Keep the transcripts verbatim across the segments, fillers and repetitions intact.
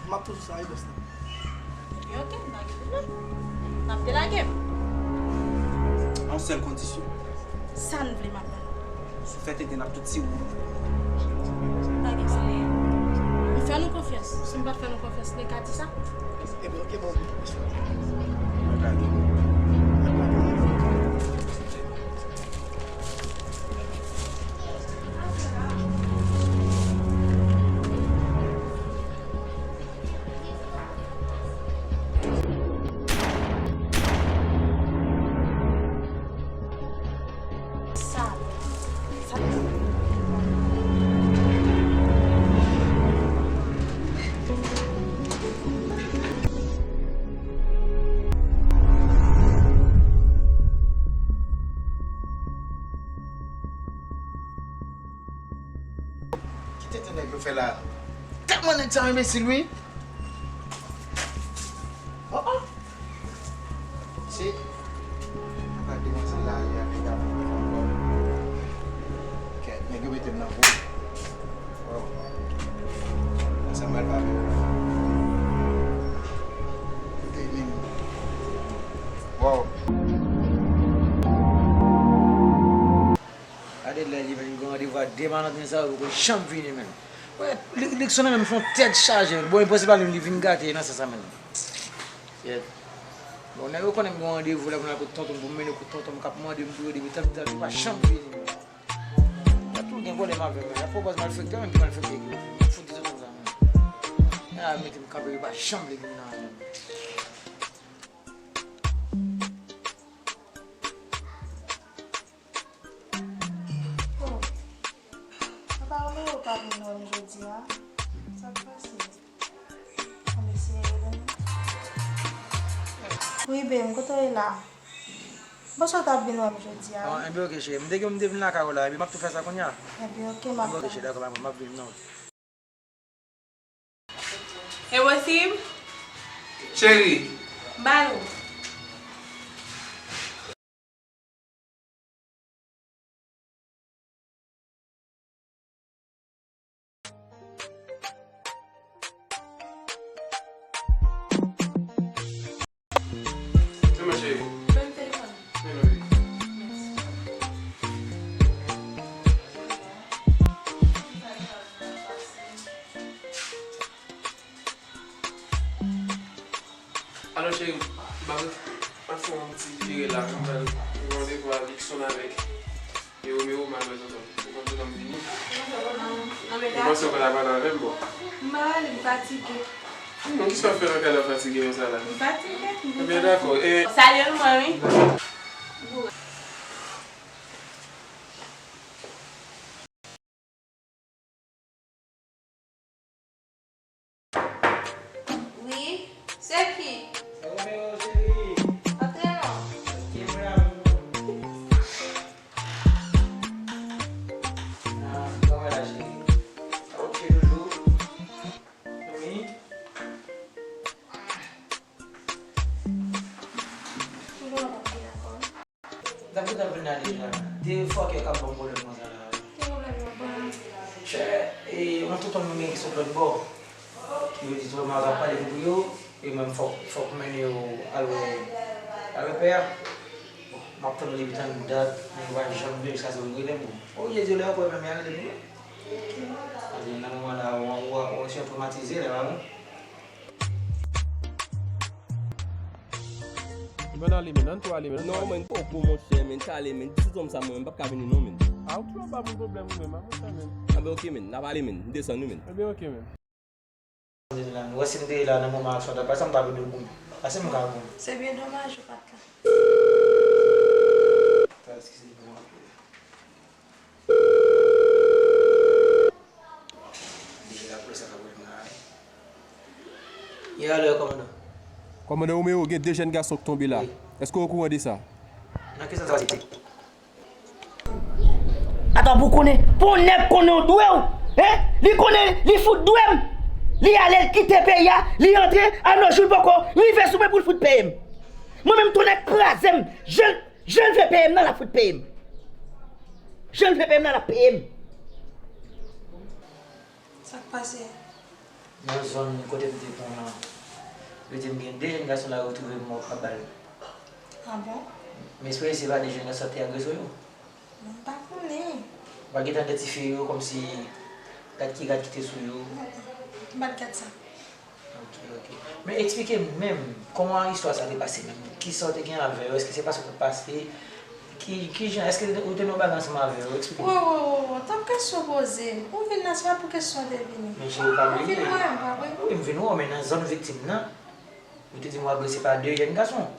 M ap toujou sa wi, bòs la. Ebyen, oke, m pa gen pwoblèm. N ap delage m. A yon sèl kondisyon. Sa n vle, m ap ban nou. Si w fè tenten, n ap tout tiye w. Pa gen sa. M fè nou konfyans. Si m pa t fè nou konfyans, nou ka di sa? Ebyen, oke, bon, m lage. Sa. Sa. Ki tenten nèg yo fè la? Tèlman nèg sa enbesil wi. Oh, oh. Se apa demwazèl la ye a, nèg ap vin ankò. Kèt, nèg yo mete m nan gwo. Wow. Sa m pral pa vle. Kote menm. Wow. Gade lè li menm, li gen randevou ak de malandren sa yo, poko janm vini menm. Wè, li, li sou nan menm fè yon tèt chaje. Bon, enposib li, li vin gate nan sans sa menm. Yèt. Bon, nèg yo konnen m gen randevou la pou m al kot tonton m, pou m mennen kout tonton m k ap mande m pou yo depi tanpitay, li pa janm vini menm. Y ap toujou gen pwoblèm avè m menm. Y ap fè w baz malfektè menm ki malfekte ki fout di tonton sa menm. Y a mete m kanpe, li pa janm vle vin nan menm. Oh, papa Romeo pa vin wè m jodi a. Sa k pase? Mwen eseye rele m. Wi, bae, kote w ye la? M panse w t ap vin wè m jodi a, wi. Ah, enben, oke, cheri. M te gen, m te vin lakay ou la, epi m ap tou fè sa kounye a. Enben, oke, m ap tann. Enben, oke, cheri, dakò, m ap, m ap vin, non. E posib? Cheri. Ba yo. Selman, cheri. Ban m telefòn. Men non, baby. Mèsi. Alo, cheri, m ap fè yon ti vire la, m pral gen randevou a Luckson avèk E Romeo, m al wè tonton m. Ou konn tonton m vini. Ou panse ou pa ta pale avè m, bon. M pa pale, m fatige. Non, kisa w fè nan kay la fatige konsa la? M fatige, m fatige. Ebyen, dakò. E salye l mwen, wi. Wi, se ki? Se Romeo, cheri. Antre non. Ok, mwen la, mwen. Ah, kòman la, cheri? Ok, doudou. Wi. Toujou nan pati dakò. Dakò, dakò, vin la deja. De fòkè k ap ban m pwoblèm konsa la. Ki pwoblèm yo ban? Chè, e, yon tonton m gen ki sot lòt bò. Yo di tonton m ap pale pou yo, e mwen fòk, fòk m mennen yo al wè, al wè pè a. Bon, m ap tann yo depi tann dat, men yo pa janm vle jiskaske yo rele m. Bon, oblije di yo lè yo kwè menm, y a rele m wi. Paske nan moman la, w, w, w, w, w twomatize la, pa bon. Li pa nan ale, men, ann tou ale, men. Non, men, poko, monchè, men, ka ale, men. Ti zòm sa, mwen, m p ap ka vini, non, men. A, ou toujou ap ba moun pwoblèm, ou menm, a, monchè, men. A, ben, oke, men, n ap ale, men. M desann, wi, men. Ebyen, oke, men. Ou wè, si m te la nan moman aksyon t ap pase, m ta vin pou mwen. Pase m ka pou mwen. Se byen domaj ou pa t la. Sa, eskize m pou mwen. Ye alò, kòmandan. Kòmandan Romeo, gen de jèn gason k tonbe la. Wi. Èske w okouran de sa? Nan ki sans sa pase? Atò, pou w konnen, pou yon nèg konnen w dwe w, en? Li konnen li fout dwe m. Li ale, l kite peyi a, li antre, Arnaud Jules poko rive sou mwen pou l fout peye m. Mwen menm, tou nèg kraze m, jan l, jan l vle peye m nan, l ap fout peye m. Jan l vle peye m nan, l ap peye m. Sa k pase? Nan zòn kote m te pran lan, yo di m gen de jèn gason la yo twouve mò pa bal. Ah bon? M espere se pa de jèn gason te agrese yo. Mwen pa konnen. Ou pa gentan idantifye yo kòmsi gad ki rad ki te sou yo? M pa t gad sa. Ok, ok. Men eksplike m menm, kòman istwa sa te pase menm? Kisa w te gen avè yo? Èske se pase w t ap pase? Ki, ki jan? Èske ou te nan bagay ansanm avè yo? Eksplike m. Wo, wo, wo, wo. Tanp kesyon poze m. Ou vin la, se pa pou kesyon w te vini. Men cheri, pa bliye. Ou vin wè m, pa vre? Wi, m vin wè w, men nan zòn viktim nan, ou te di m w agrese pa de jèn gason.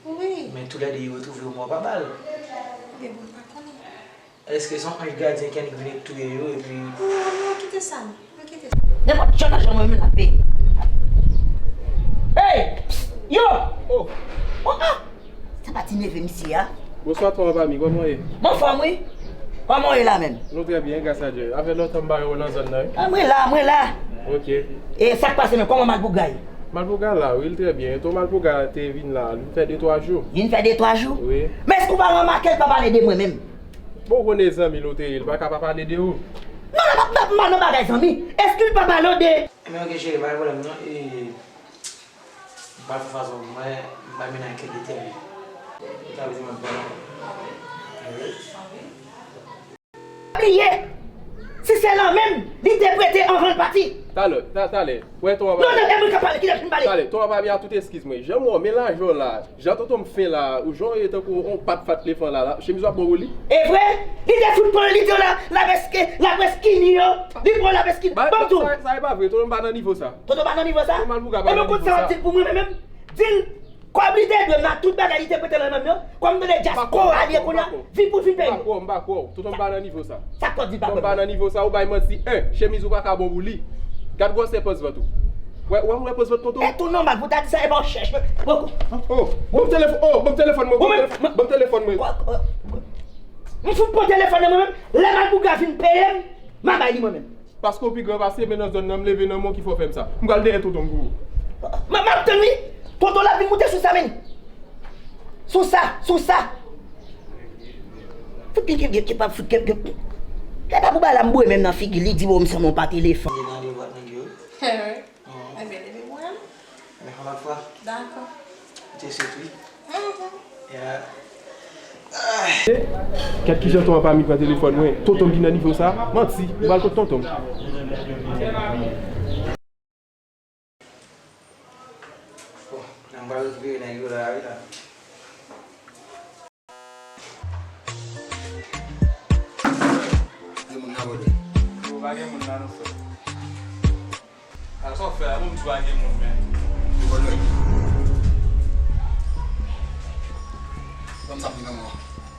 Wi. Men toulède yo twouve yo mò pa bal. Ebyen, bon, m pa konnen. Èske se yon anj gadyen ki annik vin touye yo epi? Non, non, kite sa, non. Kite sa. Nenpòt jan nan jan mwen menm la peye. Hey! Yo! Oh! Oh, ah! Sa pa ti neve misye a? Bonswa, tonton Pami, kòman w ye? M anfòm, wi. Kòman w ye la menm? Nou trè byen, gras a Dye. Sa fè lontan m pa wè w nan zòn nan, wi. Ah, mwen la, mwen la. Ok. E sa k pase menm? Kòman Malpougra ye? Malpougra la, wi, l trè byen. Tonton Malpougra te vin la, li fè de twa jou. Vin fè de twa jou? Wi. Men èske w pa remake l pa pale de mwen menm? Bon, ou konnen zanmi l ou te ye, li pa ka pa pale de ou. Non, non, non, non, non, bagay zanmi. Èske li pa pale w de... Men ok, cheri, pa gen pwoblèm, non. E, m pral fè fason pou mwen, m pral mennen anket detèye. Ou ta vle di mwen pran? Wi. Bliye, si se lan menm, li te prete anvan l pati. Talè, ta-, talè. Wè, tonton Pami. Non, non, e mwen k ap pale, kite m pale. Talè, tonton Pami a tout eskiz mwen. Jan m wè w, men lajè w la. Jan tonton m fen la, ou jan w ye tankou yon pat fat lefan la, la, chemiz w ap bon pou li? E vre, li te fout pran, li te la, lapès ke, lapès kini yo, li pran lapès kini. Ban m di w. Sa, sa e pa vre, tonton m pa nan nivo sa. Tonton pa nan nivo sa? Tonton Malpougra pa nan nivo sa. Ebyen, kout sa w ap di l pou mwen menm, di l kòb li te dwe m nan, tout bagay li te prete lan menm yo, kòm m tande dyaspora li ye kounye a, vin pou l vin peye. M pa kwè w, m pa kwè w. Tonton m pa nan nivo sa. Sa k fè w di l pa kwè m? Tonton m pa nan nivo sa, ou bay manti. En, chemiz ou pa ka bon pou li. Gad gwosè pòz vant ou. Wè, wè, wè pòz vant tonton. E tou nòmal pou ta di sa, e pa w chèch. Oh, ban m telefòn, oh, ban m telefòn mwen, ban m telefòn mwen. M fout pran telefòn nan mwen menm, lè Malpougra vin peye m, m a bay li mwen menm. Paske w pi gran pase, men nan zòn nan, m leve nan men w ki fè w fè m sa. M pral dèyè tonton m pou ou. M, m ap tann wi. Tonton la vin moute sou sa menm. Sou sa, sou sa. Fout gen, gen, gen, gen, pa fout gen, gen. E pa pou bagay la m boure menm nan figi li, di bon, m sanble yon pa telefòn. Li nan devwa nèg yo. Ebyen, leve pou mwen. Lè fè lòt fwa. Dakò. Ou te sot wi. Mhm. Ya. Kèt kijan tonton pa mi pran telefòn mwen. Tonton m ki nan nivo sa. Manti. M pral kot tonton m. Bon, nan m pral rekipere nèg yo la, wi la. Gen moun nan, brother. Yo, pa gen moun nan, non, frè. A, sa w fè a, bon, m di w pa gen moun, men. Yo, brother. Ban m zam ki nan men w.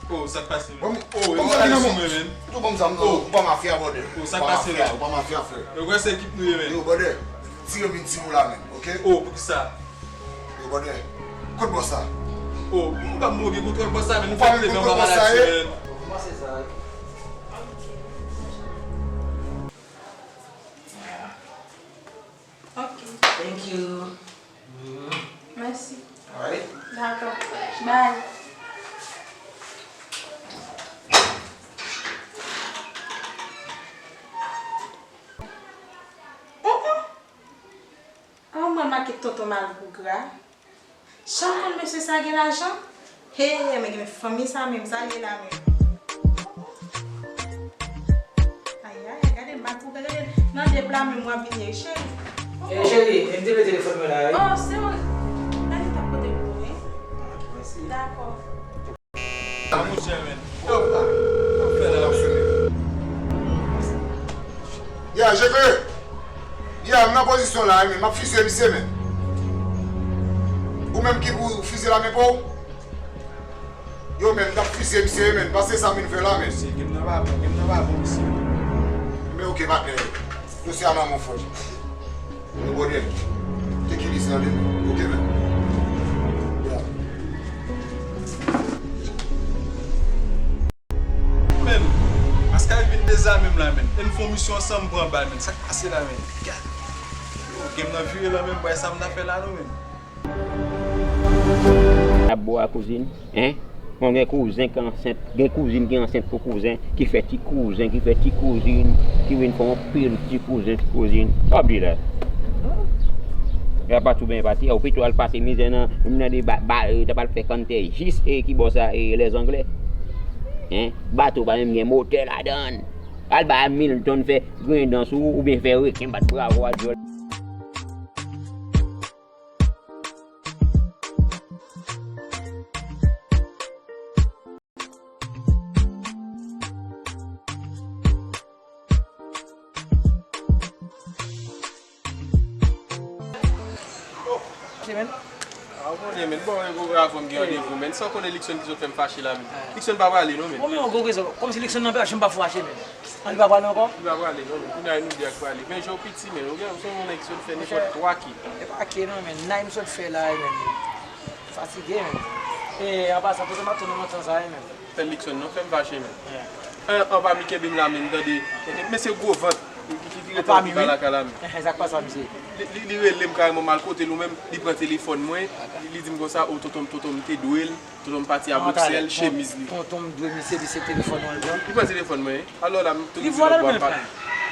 Oh, sa k pase, men? Ban m, oh, ban m zam ki nan men w. Ou ban m zam, non, ou pa mafya, brother. Oh, sa k pase la? Ou pa mafya, frè. Yo, wè se ekip nou ye, men. Yo, brother. Tire m vin tire w la, men, ok? Oh, poukisa? Yo, brother. Kot bòs la? Oh, m pa move kontwòl bòs la, men nou fè leve anba maladye, men. Kòman se sa? Ok. Thank you. Mèsi. Alright. Dakò. Bye. Oh, oh. An mwen make tonton Malpougra. Jan m konn mesye sa gen lajan. Hey, men gen fanmi sa menm, sa l ye la menm. Ayayay, gade Malpougra, gade nan de pla menm w ap vin ye, cheri. Eh, cheri, m te vle telefòn mwen la, wi. Oh, se ou. Gade, t ap pote pou ou, wi. Mèsi. Dakò. A monchè, men. Yo, pa. Fè nan l ap fini. Ya, Jeke. Ya, m nan pozisyon la, men m ap fizye misye, men. Ou menm ki pou fizye la, men pa w. Yo, men m t ap fizye misye, men. Pase sa m vin fè la, men. Mesye, game nan pa bon, game nan pa bon, mesye. Men ok, patnè. Dosye a nan men w, frè. Yo, brother. Take it easy, ale, men. Ok, men. Yeah. Men, Maskay vin dezame m la, men. E n fè yon misyon ansanm, pran bal, men. Sa k pase la, men? Gad. Yo, game nan vire la, men. Bay sa m ta fè la, non, men. Ap bo a kouzin, en? Bon, gen kouzen ki ansent, gen kouzin ki ansent pou kouzen, ki fè ti kouzen, ki fè ti kouzin, ki vin fè yon pil ti kouzen, ti kouzin. Sa w ap di la? Yo pa tou byen pati, ou pito al pase mizè nan, nan de ba, ba, e, t ap al fè kantè jis, e, ki bò sa, e, lèzanglè. Hein? Bato pa menm gen motè ladan l. Al ba Milton fè grendans ou, oubyen fè reken bat bravo a dyòl. Mache, men. Ah, ou konnen, men. Bon, e gwo avè m gen randevou, men. Sa w konnen Likson ki sot fè m fache la, men. Likson pa prale, non, men. Bon, men, yon gwo rezon. Kòmsi Likson nan pa janm pa fache, men. An li pa prale ankò? Li pa prale, non, men. Kounye a, nou de ak prale. Men, jan w piti, men. Ou gen, ou se yon nèg ki sot fè nenpòt twa ki. E pa ke, non, men. Nan m sot fè la, men. Fatige, men. E, an pasan, pote m ap tounen nan tan sa, men. Fè Likson non, fè m fache, men. An, an pami kenbe m la, men, tande. Men se gwo vant ki, ki, ki rete anpil lakay la, men. Sa k pase a misye? Li, li, li rele m kareman, m al kote l ou menm, li pran telefòn mwen, li, li di m konsa, o, tonton m, tonton m te dwe l, tonton m pati a Briksèl, chemiz li. Tonton m dwe misye, li se telefòn mwen l pran. Li pran telefòn mwen, wi. Alò la, m tou di lòt bò a pa.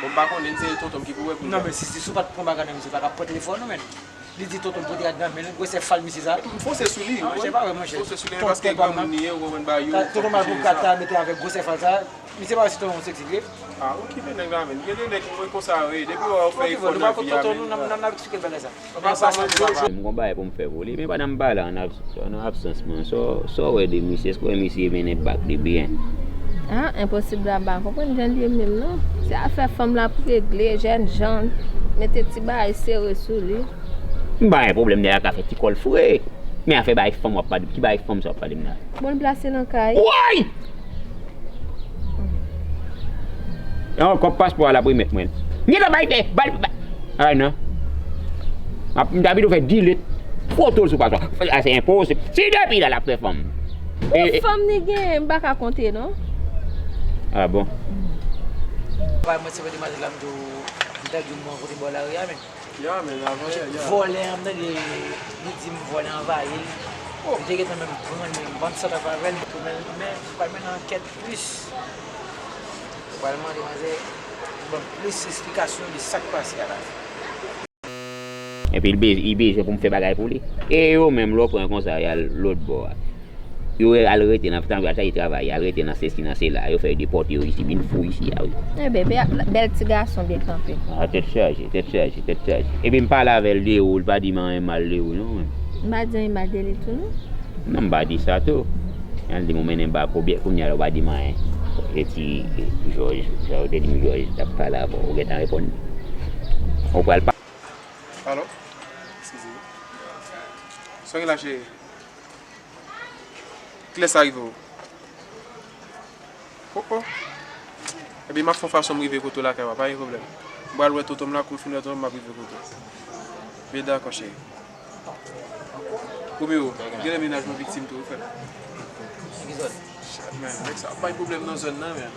Bon, m pa konnen, se tonton m ki pou wè pou l. Non, men si, si, si w pa t pran bagay nan misye, pa t ap pran telefòn ou, men. Li di tonton m pote rad nan men l, gwosè fal misye sa. M fonse sou li, wi. Non, se pa vre, monchè. Fonse sou li, paske granmoun li ye, ou konprann bagay yo. Tonton m al pou kat la, mete avèk gwosè fal sa. Misye pa wè si tonton m seksi vre. Ah, ou kite nèg la, men. Gen de nèg, mwen konsa, wi. Depi w wè w fè efò nan vi a, men. Tonton nou, n ap, n ap, n ap eksplike l bagay sa. M gon bagay pou m fè pou li, men pandan m pale an absans, an absans mwen, sa w, sa w wè de misye, èske w wè misye mennen bak li byen? Ah, enposib la, m pa konprann jan l ye menm, non. Se afè fanm la pou regle, jèn jan, mete ti bagay sere sou li. M pa gen pwoblèm, nèg la ka fè ti kò l fre. Men afè bay fanm w ap pale, ki bay fanm sa w ap pale m la? Bon, l plase nan kay. Woy! E ankò paspò a l ap remèt mwen. M gentan bay tè, bay, bay. Ay non. M ap, m ta pito fè delete foto l sou paspò. A, se enposib. Si depi la, l ap fè fanm. Bon, fanm li genyen, m pa ka konte, non. Ah bon? Bay mwen se demwazèl la, m di w, m pèdi yon moun kote bò lari a, men. Ya, men, avan yè, ya. Vòlè an, m tande li di m vòlè anvayi l. Oh. Li te gentan menm pran l, men m pa t sot avè l tou, men, men, m pral mennen ankèt plis. M pral mande manzè ban m plis esplikasyon de sa k pase a la. Epi li be-, li bezwen pou m fè bagay pou li. E yo menm, lè w pran konsa, y al lòt bò a. Yo al rete nan, tankou y al chache travay, y al rete nan sesi, nan sela, yo fè yo depòte yo isi, vin fou isi a, wi. Enben, bè-, bèl ti gason byen kanpe. Ah, tèt chaje, tèt chaje, tèt chaje. Epi m pale avè l de ou, li pa di m anyen mal de ou, non, menm. M pa di anyen mal de li tou, non. Non, m pa di sa tou. L di m ou mennen m ba pwoblèm, kounye a la ou pa di m anyen. E ti, e, Jòj, jan yo te di m Jòj, t ap pale avè w, ou gentan reponn. Ou pral pa- Alo? Eskize. Sa w gen la, cheri? Kilè sa rive w? Oh, oh. Ebyen, m ap fè yon fason m rive kote w lakay ou a, pa gen pwoblèm. M pral wè tonton m la, kou m fin wè tonton m, m ap rive kote w. Byen dakò, cheri. Romeo, genlè mennaj mwen viktim tou, wi, frè m. Nan ki zòn? Chat, man, nèg sa ap bay pwoblèm nan zòn nan, man.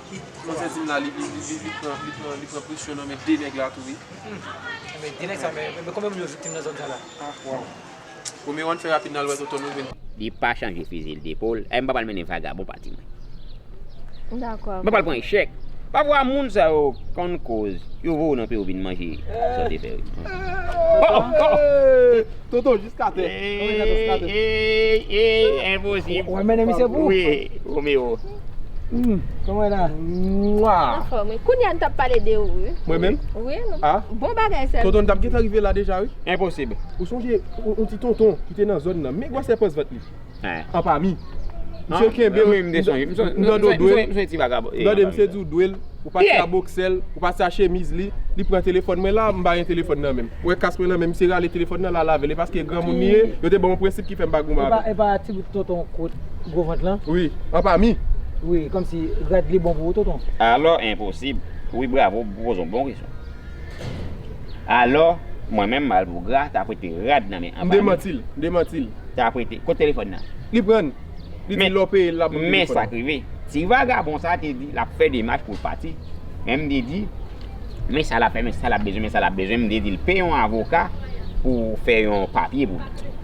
Manzè di m la, li, li, li, li, li pran, li pran, li pran presyon nan men de nèg la tou, wi. Hmm. Men de nèg sa, men, men, men konbyen moun yo viktim nan zòn sa la? Ah, waw. Premye w ann fè rapid nan lwès oto nou vin. Li pa chanje fizi l de epòl. E m pa pral mennen vagabon pati mwen. Dakò. M pa pral pran echèk. Pafwa moun sa yo konn koz. Yo voye w nan peyi w vin manje sa w te fè, wi. Oh, oh, oh. Tonton, jiskatè. Ey, ey, ey, enposib. Ou mennen misye pou? Wi, Romeo. Hmm, kòman la? Mwa. Anfòm, wi. Kounye a n t ap pale de ou, wi. Mwen menm? Wi, nou. Ah? Bon bagay sèl. Tonton, n t ap gentan rive la deja, wi. Enposib. Ou sonje, yon, yon ti tonton ki te nan zòn nan, men gwosè pòs vant li. Anpami. Misye kenbe l nan do dwe l. Tande, misye di w dwe l, ou pase a boksè l, ou pase a chemiz li, li pran telefòn mwen la, m pa gen telefòn nan men m. Ou wè kas mwen nan men m, misye rale telefòn nan, l al avè l. E paske granmoun li ye, yo te ban m yon prensip ki fè m pa goumen avè l. E pa, e pa ti bout tonton kout gwo vant lan? Wi, anpami. Wi, kòmsi rad li bon pou ou, tonton. Alò, enposib. Wi, bravo, ou poze yon bon kesyon. Alò, mwen menm, m al pou gra, t ap rete rad nan men anpami. M demanti l, m demanti l. T ap rete. Kote telefòn nan? Li pran l. Li di lè w peye l, l ap ban m telefòn nan. Men sa k rive. Ti vagabon sa te di l ap fè demach pou l pati. Men m te di, men sa l ap fè, men sa l ap bezwen, men sa l ap bezwen. M te di l peye yon avoka pou fè yon papye pou li.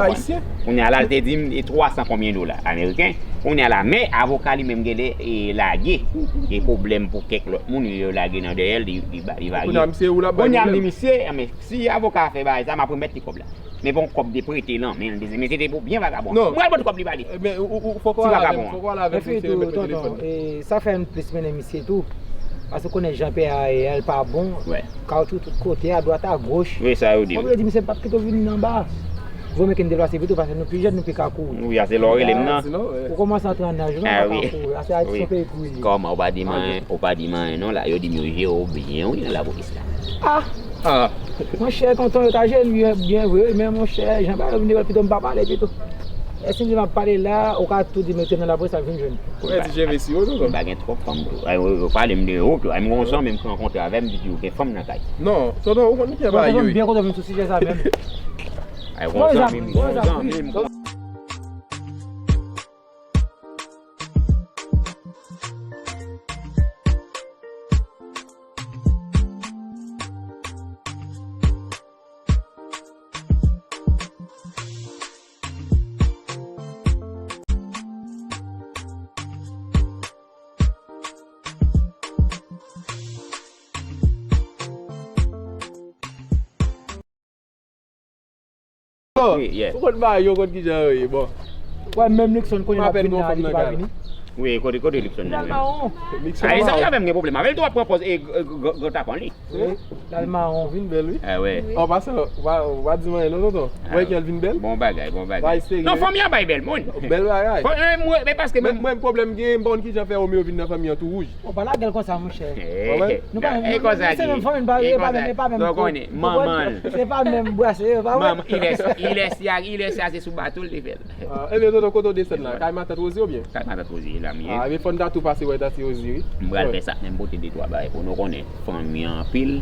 Ayisyen. Kounye a la, l te di m e twa san konbyen dola ameriken. Kounye a la, men avoka li menm genlè e lage. E pwoblèm pou kèk lòt moun, yo lage nan dèyè l, li, li, li varye. Kounye a, misye, ou la bay pwoblèm. Kounye a, m di misye, "Ah, men si avoka a fè bagay sa, m ap remèt li kòb la." Men bon, kòb de prete lan men l, men se te pou byen vagabon. Non. Mwen al pote kòb li ba li. Ebyen, ou, ou, ou fòk w al avè m, fòk w al avè m pou m te remèt telefòn. E, sa fè m plis mennen misye tou. Paske w konnen jan peyi a ye a, l pa bon. Wè. Kawotchou tout kote, adwat, agoch. Wi, sa yo di. Kòm yo di, misye p ap kite w vin anba. Vò men ke n deplase pito, paske nou pi jèn, nou pi ka kouri. Wi, a se lè w rele m nan. Ou kòmanse antre an aj, ou pa ka kouri. Ase Ayiti se yon peyi pou ye. Kòman, ou pa di m anyen, ou pa di m anyen non la. Yo di m yo jere w byen, wi, nan lapolis la. Ah! Ah. Monchè, tonton, yo ta jere m byen, byen vre, wi, men monchè, jan bagay yo vin devan pito, m pa pale pito. Èske m di m ap pale la, ou ka tou di m yo te nan lapolis, sa vin jwenn. Ou mèt jere si yo, tonton. M pa gen twòp fanm tou. Ay, ou, ou pale m de ou tou. Ay, m gon zanmi m ki rankontre avè m, li di ou gen fanm nan kay. Non, tonton, ou konn ki bagay yo ye. Byen kontan vin sou sijè sa menm. Ay, gon zanmi m, gon zanmi m. Wi, yeah. Ou konn bagay yo, ou konn kijan yo ye, bon. Wè, menm Luckson konnen l ap vin nan, li pa vini. Wi, kote, kote Luckson nan menm? Luckson mawon. Luckson mawon. Sa yo menm gen pwoblèm avè l tou, ap pran pòz e gran takon li. Wi, l al mawon. Vin bèl, wi. Ah, wè. An pasan, ou pa, ou pa di m anyen non, tonton. Ou wè ke l vin bèl? Bon bagay, bon bagay. Bagay serye. Non, fanmi an bay bèl moun. Bèl bagay. Fò, e, mwen, men paske mwen, mwen, pwoblèm gen, m pa konn kijan fè Romeo vin nan fanmi an tou wouj. Ou pa lage l konsa, monchè. Nou pa menm, nou se menm fanmi, nou pa, e pa menm, e pa menm. Donk, ou konnen, manman l. Se pa menm bras, e pa vre? Manman, Ilèsia, Ilèsia, se sou bato l te fè l. Ah, ebyen, tonton, kote w desann la? Kay matant Rosie oubyen? Kay matant Rosie, la m ye. Ah, ebyen, fò n ta tou pase wè tati Rosie, wi. M pral fè sa, men m pote de twa bagay pou nou konnen. Fanmi an anpil.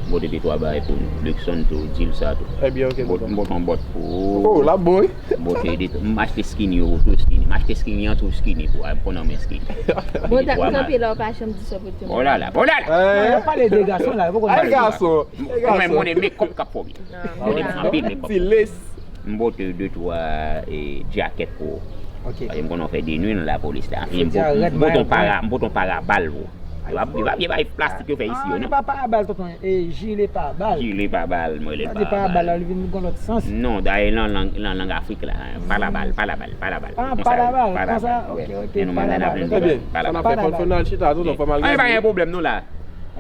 M pote de twa bagay pou nou. Luckson tou, di l sa tou. Ebyen, ok, tonton. M pote yon bòt pou ou. Oh, l ap bon, wi. M pote de, m achte skinny yo, tou skinny. M achte skinny an, tou skinny pou ou. M konn anmen skinny. Bon, ta kanpe la, ou pa janm di sa pou tout moun. Oh la la, oh la la. Non, y ap pale de gason la, yo poko. Ay, gason. Ou menm, ou konnen makeup k ap fòme. Ou konnen anpil makeup. Ti lace. M pote de twa, e, djakèt pou ou. Ok. Paske m konnen w fè de nwi nan lapolis la. M pote yon para, m pote yon para bal pou ou. E pa, e pa vye bagay plastik yo fè isi yo, non. Ah, pa para bal, tonton. E, jile para bal. Jile para bal, mwen rele l para bal. Sa di para bal la, li vin gon lòt sans. Non, dayè nan lang, nan lang Afrik la, para bal, para bal, para bal. Ah, para bal, konsa, ok, ok, para bal. Ebyen, sa n ap fè, fò n al chita, tonton, fò m al gade. An, e pa gen pwoblèm, non, la.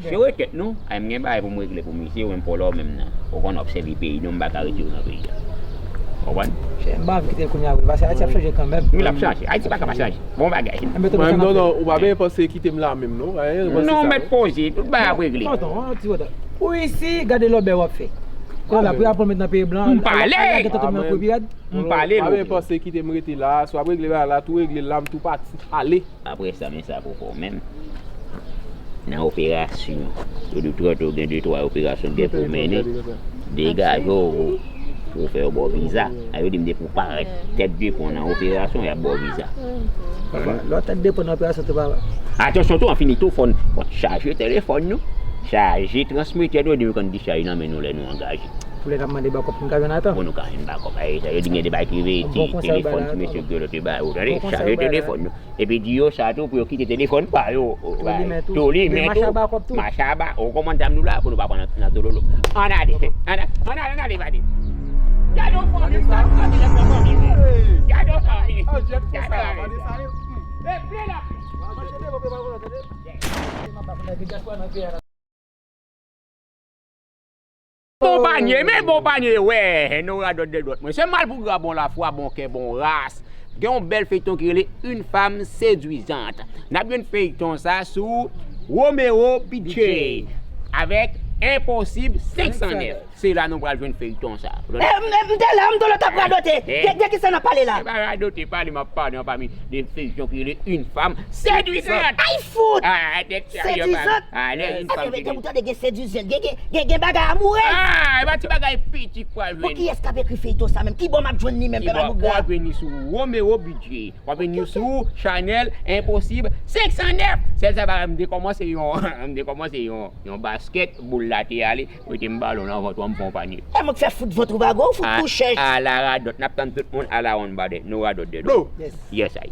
Jere tèt nou. Ay, m gen bagay pou m regle pou misye, ou menm pa w la w menm nan. Ou konn w ap sèvi peyi nou, m pa ka retire w nan peyi a. Ou konprann? Chè, m pa anvi kite l kounye a vre, paske Ayiti ap chanje kanmenm. Wi, l ap chanje. Ayiti pa ka pa chanje. Bon bagay. Mwen menm, non, non, ou pa bezwen panse kite m la menm, non. Non, mèt poze, tout bagay ap regle. Tonton, yon ti wòta. Ou isi, gade lòbèy w ap fè. Kounye a la, pou y ap pran met nan peyi blan, m pale. M pale, m pa bezwen panse kite m rete la, si w ap regle bagay la, tou regle l la, m tou pati, ale. Apre sa, men sa pou fè w menm. Nan operasyon, yo di trant ou gen de twa operasyon gen pou w mennen. Degaje w pou w fè yo ba w viza. A yo di m depi w parèt tèt de pon nan operasyon, y ap ba w viza. Lè w tèt de pon nan operasyon tou, papa. Atansyon tou, an fini tou, fò n, fò n chaje telefòn nou, chaje transmetè nou, epi nou konn dichaje nan men nou lè nou angaje. Pou lè n ap mande bakòp, nou ka jwenn a tan. Pou nou ka jwenn bakòp. Ay, sa yo di gen de bagay ki rete, telefòn ti mesye Gelo te ba yo, tande, chaje telefòn nou. Epi di yo sa tou pou yo kite telefòn pa yo, tou limen tou. Tou limen tou. Mache aba, ou konprann sa m di w la, pou nou pa pran nan, nan tololo. Ann ale, ann ale, ann ale, ann ale, ann ale. Gade yon fanmi, sa k pase nan fanmi. Gade yon fanmi. Gade yon fanmi. E ple la. Bon panye, men bon panye, wè, nou radòt dèdwèt mwen. Se Malpougra, bon lafwa, bon kè, bon ras. Gen yon bèl feyton ki rele Une femme séduisante. N ap jwenn feyton sa sou Romeo Bidjé avèk Enposib senk san nèf. Se la nou pral jwenn feyton sa. E, m, m te la, m te la, t ap radote. De, de kisa n ap pale la? Se pa radote, pale, m ap pale anpami de feyton ki rele Une femme séduisante. Ay, fout! Séduisante? Sa vle di, ou tande gen séduisant, gen, gen, gen, gen bagay amourèz. Ah, e pa ti bagay piti k pral jwenn. Bon, kiyès k ap ekri feyton sa menm? Kibò m ap jwenn li menm, pè Malpougra? W ap jwenn li sou Romeo Bidjé. W ap jwenn li sou chanèl Enposib senk san nèf. Sèl sa, m te kòmanse yon, m te kòmanse yon, yon baskèt, boul la te ale, mete m balon nan vant ou, konpanye. E mwen k fè fout vant ou bago, fout tou chèch. Ala radòt, n ap tann tout moun ala one body, nou radòt de do. Bro, Yes, I.